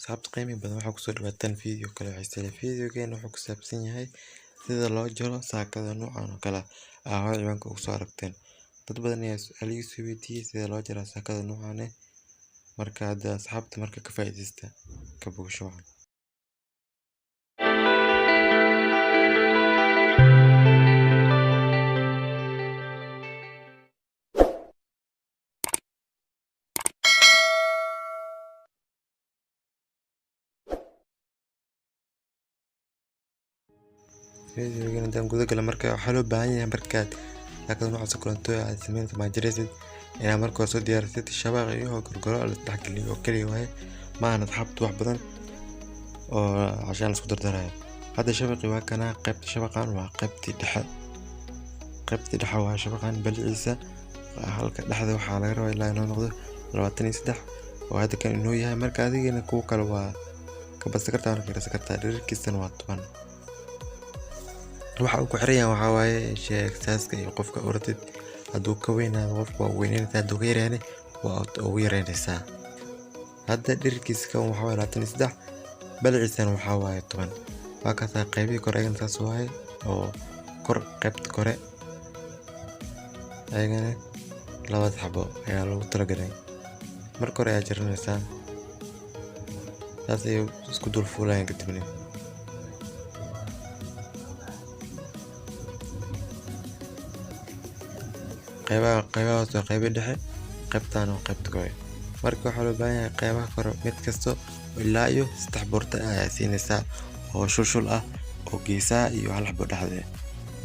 Asxabta qiimiga badan, waxaa kusoo dhawaataan video kale oo xiisa leh. Videogeena wuxuu ku saabsan yahay sida loo jaro saakada noocan oo kale ah hore ciwaanka ugu soo aragteen. Dad badan ayaa su'aal iga soo weydiiyey sida loo jaro saakada noocan ah. Marka hadda asxaabta marka ka faa'iidaysta ka bogsho wacan. Videogan haddaan guda galo, marka waxaa loo baahan yahay markaad saakada noocaas oo kaleeto aad sameynayso ama jaraysid, inaad marka hore soo diyaarsid shabaq iyo gorgoro la isdhex geliyo oo kaliya waaye. Ma ahan, asxaabta, wax badan oo cashaan la isku dardarayo. Hadda shabaqii waa kana. Qaybta shabaqan waa qaybtii dhexe, qaybtii dhexe waa shabaqan. Baliciisa halka dhexda waxaa laga rabaa ilaa inoo noqdo 23, oo hadda kan inoo yahay. Marka adigana kuwa kale waa ka badsan kartaa, waana ka yareysan kartaa. Dhererkiisana waa 10. Waxa uu ku xiran yahay waxaa waaye sheeg saaska iyo qofka u ratid. Hadduu ka weynaado qofka waa weynanaysaa, hadduu ka yaryahay waa ugu yareynaysaa. Hadda dhererkiisa kan waxaa waaye 23, baliciisana waxaa waaye 10. Waa kaasaa. Qaybihii kore ayagana saas waaye, oo kor qaybta kore ayagana labada xabo ayaa loogu talagalay. Marka hore ayaa jaranaysaa, saas ayay isku dul fuulayaan. Kadibna qaybaha qaybahaas waa qaybi dhexe, qaybtaan waa qaybta kore. Marka waxaa loo baahan yahay qaybaha kore mid kasto ilaa iyo saddex boorta ayaa siinaysaa oo shulshul ah oo geesaha iyo hal xabo dhexda ah.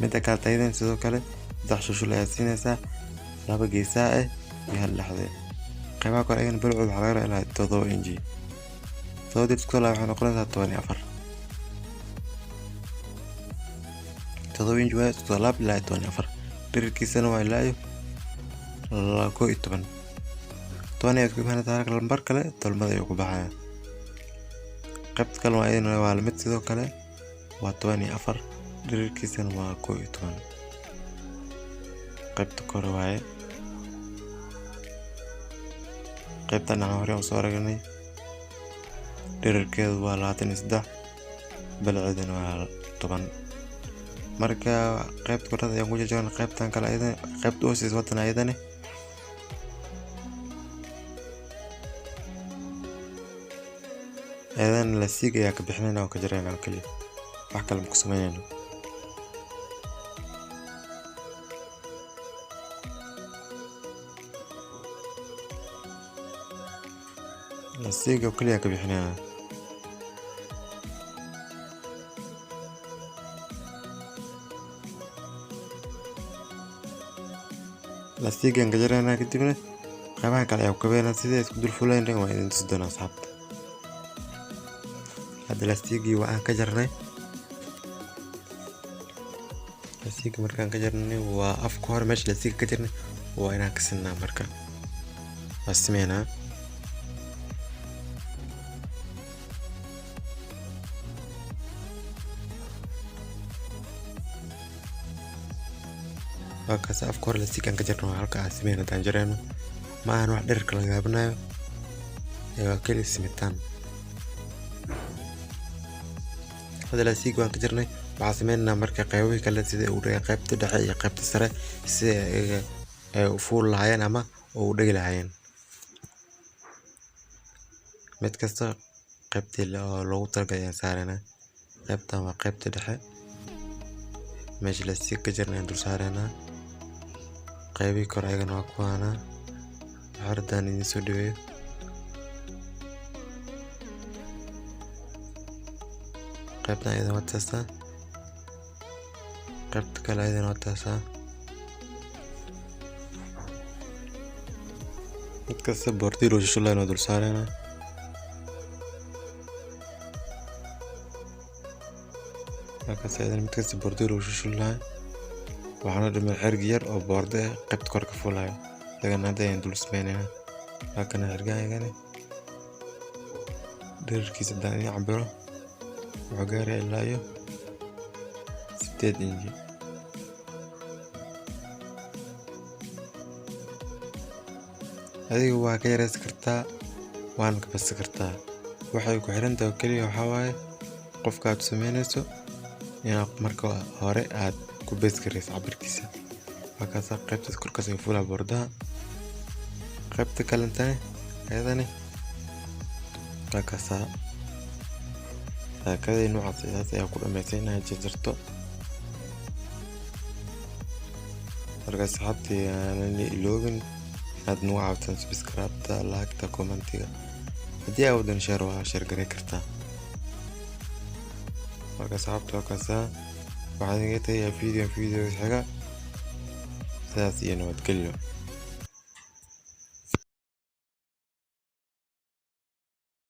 Midda kale tayadana sidoo kale saddex shulshul ayaa siinaysaa, laba geesaha ah iyo hal dhexda ah. Qaybaha kore ayagana balcooda waxaa laga rabaa ilaa 7 inji. Todoba isku laab waxay noqonaysaa 14. 7 inji waaye, isku laab ilaa 14. Dhererkiisana waa ilaa iyo 11. 10 ayaa isku imaanaysaa. Halka lambar kale tolmada ayuu ku baxayaa. Qaybta kale waa iyadana waa lamid, sidoo kale waa 14, dhererkiisana waa 11. Qaybta kore waaye. Qaybtan aan hore usoo aragnay, dhererkeedu waa 23, balceeduna waa 10. Marka qaybta korada ayaan ku jarjarnay. Qaybtan kale ayadana, qaybta u hooseysa watan ayadana lasiig ayaa ka bixinayna oo ka jarayna oo kaliya, wax kale ma ku sameynayno. Lasiiga oo kaliya ka bixinayna. Lasiigan ka jaraynaa, kadibna qaybaha kale ayaa ku kabeynaa. Sidii ay isku dul fulayeen waa idin tusi doonaa, asxaabta. Hadda lasiigii waa aan ka jarnay. Lasiiga markaan ka jarnay, waa afka hore meesha lasiiga ka jarnay waa inaan ka sinaa. Marka waa simeynaa. Waa kaas, afka hore lasiigaan ka jarnay waa halka aan simeyn. Haddaan jarayno, ma ahan wax dhererka la gaabinayo ee waa keli simitaan. Hadda lasiig waan ka jarnay. Waxaan sameynaynaa marka qaybihii kale sida uu dhigay qaybta dhexe iyo qaybta sare, sida ay u fuul lahaayeen ama ugu dhigi lahaayeen. Mid kasta qaybtii loogu talagalay ayaan saaraynaa. Qaybtan waa qaybta dhexe, meesha lasiig ka jarnay ayaan dul saaraynaa. Qaybihii kore ayagana waa kuwaana. Waxaan idin soo dhaweeyo. Qaybtan ayadana waa taasaa, qaybta kale ayadana waa taasaa. Mid kasta boortiir oo shushulayn waa dul saaraynaa. Halkaas ayadana mid kasta boortiir oo shushulayn. Waxaana dhimay xarig yar oo boorde ah qaybta kore ka fuulayo. Isagana hadda ayaan dul sameynaynaa. Waa kana xarigaha ayagana. Dhererkiisa haddaan idin cabiro, wuxuu gaarayaa ilaa iyo 8 inji. Adiga waa ka yareysan kartaa, waana ka badsan kartaa. Waxay ku xiran tahay oo keliya waxaa waaye qofka aad u sameynayso inaad marka hore aad ku base gareyso cabirkiisa. Markaas qaybtaas korkaas ay fuulaa bordaha. Qaybta kalentane ayadani waa kaasaa saakadii noocaas sidaas ayaa ku dhameysay inaad jarjarto. Marka asxaabtii aanan iloobin inaad nagu caawitaan subscribe-ta, like-ta, comment-iga. Haddii aad waddan share waa share gareyn kartaa. Marka asxaabta waa kaasaa, waxaan idinkaga tagayaa video xiga. Sidaas iyo nabadgelyo.